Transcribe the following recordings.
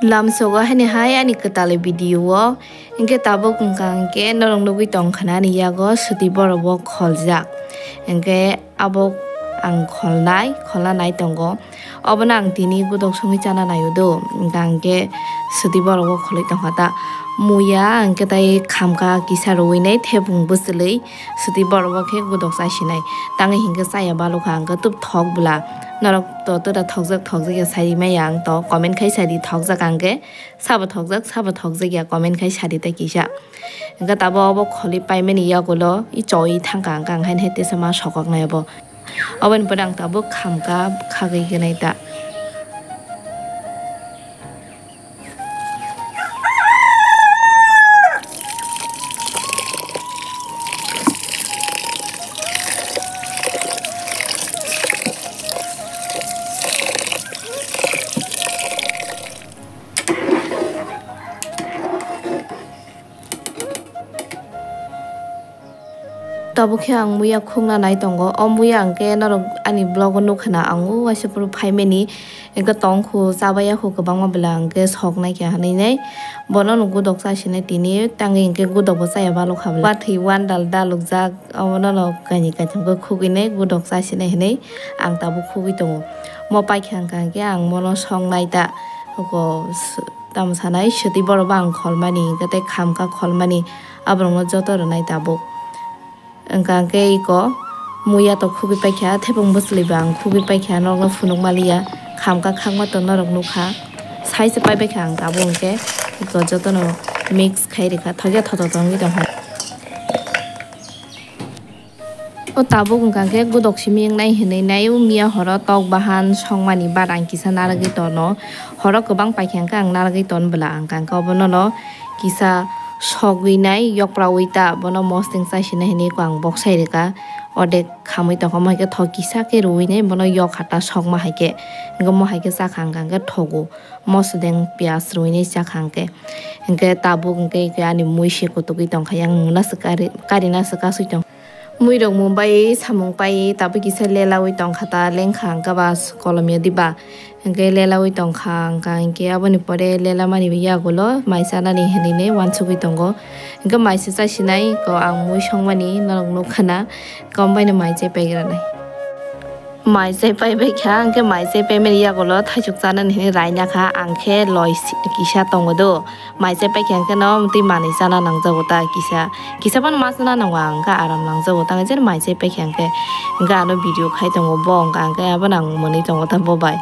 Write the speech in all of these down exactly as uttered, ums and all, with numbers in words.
Lamsogo haini hai ani kwtal video o, hinkhe tabuk wngkha hinkhe norok nugwi tongkha na ani yago swtwi borok bo kholjak, hinkhe abo ang kholnai, kholna nai tongo. Obono ang tini gudok songwi chana naio do, hinkhe swtwi borok bo kholwi tongkha ta. Muya hinkhe tai khamkha kisa rwui nai thebung bwchwlwi. Swtwi borok bo khe gudok chasinai. Tangwi hinkhe chaya balukha ang khe tub thok bwla. Norok to tera thokjak thokjak ya sai maya ang to comment khai sai di thokjak ang khe. Sabo thokjak sabo thokjak ya comment khai sai di ta kisa. Hinkhe tabo obo kholi paimani yagulo i choi thangkha ang khe ang haini hai tesa ma sokok nai obo. Oboni pore ang tabuk khamkha khagwi gwnai ta. Tabuk khe ang muya khukna nai tongo. O muya ang khe norok ani vlog o nukha na, ang o waisa phuru phaimani. Hwnkhe tongkhu, chabaiya khu kwbangma bwla hwnkhe soknai khe hwnwi nai. Bono no gudok chasinai tini, tangwi hwnkhe gudok bo chaya balokha bwla. Watwi wandal dalukjak, obono no kaini kaitham khe khugwi nai gudok chasinai hwnwi ang tabuk khugwi tongo. Mo paikha hwnkha hwnkhe ang mono songnai ta, huko s-, tamo sanai swtwi borok bo ang kholmani, hwnkhe tei khamkha kholmani, aborokno joto rwnai tabuk. Wngkha hwnkhe iko muya to khugwi paikha, thepung bwchwlwi bo ang khugwi paikha, norokno phunuk maliya, khamkha khakma to norok nukha, sai se paibaikha ang tabuk hwnkhe iko jotono mix khai rikha, thokya thotok tongwi tongkha. O tabuk wngkha hwnkhe gudok simi wngnai hinwi nai, o miya horo tok bahan songmani barang kisa narwgwi tono, horo kwbang paikha hwnkhe ang narwgwi ton bwla, wngkha hwnkhe obonono kisa sogwi nai yokpraui ta, bono mosdeng chaisina hinwi ang boksai rwkha, ordek khamwi tongkha, omo hai khe thok kisa khe rwui nai bono yok hata sokma hai khe, hwnkhe omo hai khe chakha hwnkha hwnkhe thogo, mosdeng piyaj rwui nai chakha hwnkhe, hwnkhe tabuk hwnkhe ani mui se kutugwi tongkha, yang mungna se kari, karina se kasui tong. Muirok mung bai samung pai tabuk kisa lelaui tongkha ta, lengkha hwnkhe ba kolomya diba, hwnkhe lelaui tongkha hwnkha hwnkhe aboni pore lelamani yagulo mai chanani hinwi nai uansugwi tongo, hwnkhe mai se chasinai ko ang mui songmani norok nukha na, kom baino mai chai paigranai. Mai chai paibai kha, hwnkhe mai chai paimani yagulo thaisuk chanani hinwi raina kha, ang khe loi si-, kisa tongo do. Mai chai paikha hwnkhe no twi manwi chana nangjago ta kisa, kisa phano ma chana nango ang, hwnkhe aram nangjago ta, je mai chai paikha hwnkhe, hwnkhe ano video khai tongo bo, hwnkhe ang khe abono ang mwnwi tongo ta bo bai,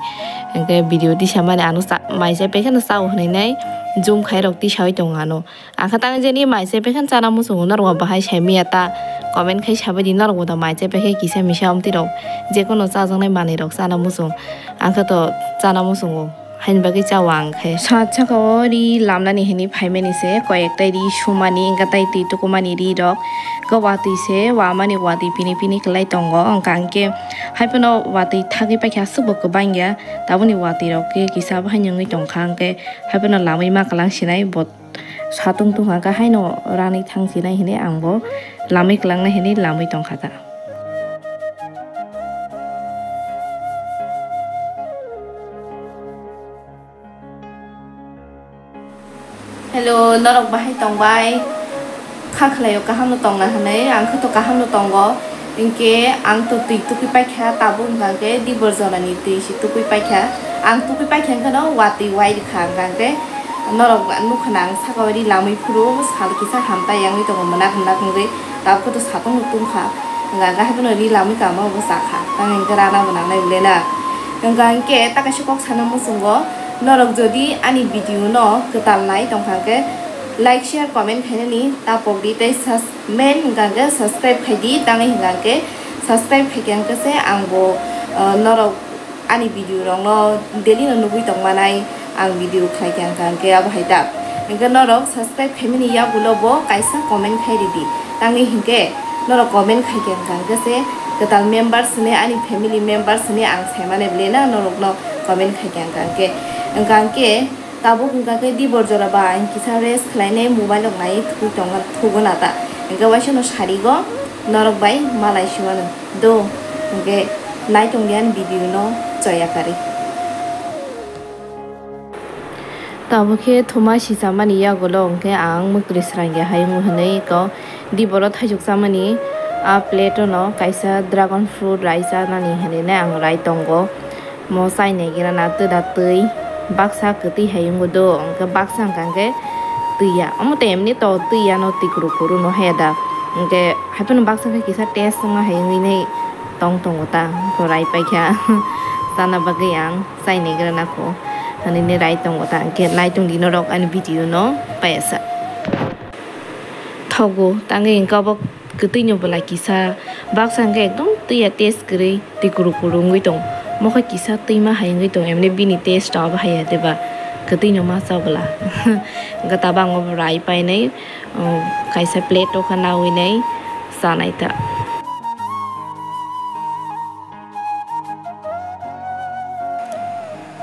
hwnkhe video tisamani ano cha-, mai chai paikha no chao hwnwi nai zoom khai rok tisaui tongo ano, ang khe tang jeni mai chai paikha chana muchungo norok bo bahai sai manya ta, comment khai sabai di norok bo da mai chai paikha kisa misa omtwi rok, jekono chajaknai manwi rok chana muchung, ang khe to chana muchungo. Haini bagwi chao ang khe. Sat saka o ri lamnani hinwi phaimani se, koi ektai ri sumani, wngkha tai twi tukumani ri rok. Wngkha watwi se, wamani watwi pini pini kwlai tongo. Wngkha hwnkhe hai phano watwi thagwi paikha aswk bo kwbang ya. Tabukni watwi rok khe kisa bo haino wngwi tongkha, hwnkhe hai phano lamwi ma kwlang sinai bo satung tungkha, hwnkhe haino ranwi thang sinai hinwi ang bo lamwi kwlangnai hinwi lamwi tongkha ta. Hello, norok bahai tongbai? Kha khlaio, kaham no tongna hinwi, ang khe to kaham no tongo. Hinkhe ang to twi tukui paikha, tabuk hwnkha khe dibor jora ni twi se tukui paikha. Ang tukui paikha hwnkhe no watwi wai rwkha hwnkha khe norok nukha na ang saka o ri lamwi phuru sal kisa hamtai yangwi tongo mwnakhe mwnakhe wngwi. Tabuk to satung no tungkha, hwnkha hwnkhe haikhe no ri lamwi kama bo chakha, tang hwnkhe rana bo nangnai bwle na. Hwnkha hwnkhe ta kaisa kok sana muchungo, norok jodi ani video no kwtal nai tongkha hwnkhe like, share, comment khainani ta pokdi tei sus-, main hwnkha hwnkhe subscribe khaidi, tangwi hwnkha hwnkhe subscribe khaikha hwnkhe se ang bo, ah, norok ani video rokno daily no nugwi tongmanai, ang video khlaikha hwnkha hwnkhe abo hai ta. Hwnkhe norok subscribe khaimani yagulo bo kaisa comment khai ridi, tangwi hinkhe norok comment khaikha hwnkha hwnkhe se kwtal members hinwi ani family members hinwi ang saimani bwle na norokno comment khaikha hwnkha hwnkhe. Hwnkha hwnkhe tabuk hwnkha khe dibor jora ba ang kisa rest khlainai mobile rok nai thugwi tongo, thugo na ta. Hwnkhe waisa no sarigo norok bai malai si mano. Do, hwnkhe nai tongdi ani video no choya karwi. Abo khe thuma sichamani yagulo hwnkhe ang mwtwrwi srangya hai wng hwnwi kok di borok thaisuk chamani a plate-o no kaisa dragon fruit rai chanani hwnwi ang rai tongo. Mo chainai gira na twda twi baksa kwtwi hai wngwi do, hwnkhe baksa hwnkha hwnkhe twi ya. Omo to emni to twi ya no, twi kuru kuru no haya da. Hwnkhe haiphano baksa khe kisa taste wngma hai wngwi nai tong tongo ta, hwnkhe rai paikha chana bagwi ang. Chainai gra nako, hwnwi rai tongo ta, hwnkhe nai tong di norok ani video no payasa. Thogo tangwi hwnkhe obo kwtwino bwla kisa baksa hwnkhe ekdom twiya taste kwrwi twi kuru kuru wngwi tong. Mokhe kisa twima hai wngwi tong, emni bini taste abo haiya deba kwtwino ma cha bwla. Hwnkhe tabangma bo rai painai, um, kaisa plate o khe nawi nai chanai ta.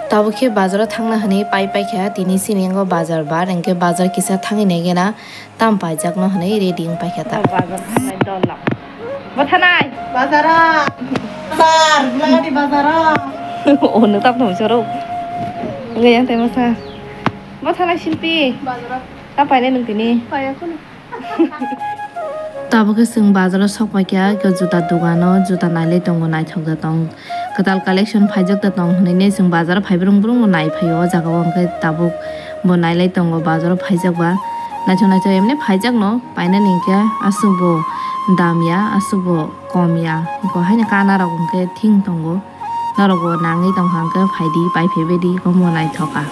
Tabuk khe bazaro thangna hwnwi pai paikha, tini sini wngkha bazar bar, hwnkhe bazar kisa thangwi naigena tam paijakno hwnwi ready wng paikha ta. Bazar thangnai dol lang. Bo thanai? Bazaro. Bazar, Gulagati bazaro. O, nwng tam thong choro. Wngkha yang tei masa. Bo thanai Silpi. Bazaro. Ta painai nwng tini? Paiya khunu. Tabuk khe chwng bazaro sok paikha, khe juta dogano juta nailai tongo, naithok da tong, kwtal collection phaijak da tong hwnwi nai chwng bazaro phai brung brung bo nai phaio. O jaga o hwnkhe tabuk bo nailai tongo, bazaro phaijak ba naithok naithok emni phaijak no painani hwnkhe aswk bo dam ya, aswk bo kom ya, haino kana rok hwnkhe thing tongo. Norokbo nangwi tongkha hwnkhe phaidi, pai phaibaidi, omo naithokha.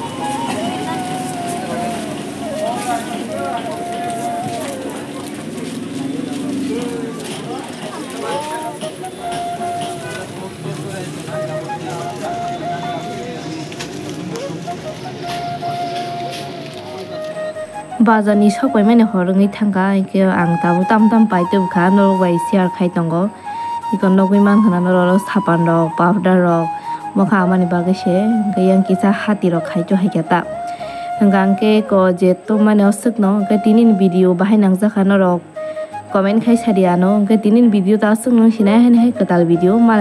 Bazar ni sok paimani hor wngwi thangkha, hinkhe ang tabuk tam tam pai tubukha, norok bai share khai tongo. Iko nugwi mankha na norok sapan rok, powder rok, mokha amani bagwi se, hwnkhe yang kisa hati rok khai to haikhe ta. Hwnkhe ang khe iko je tongmani o swkno, hwnkhe tini ni video bahai nangjakha norok comment khai sadi ano, hwnkhe tini ni video ta swkno sinai haino hai kwtal video malai.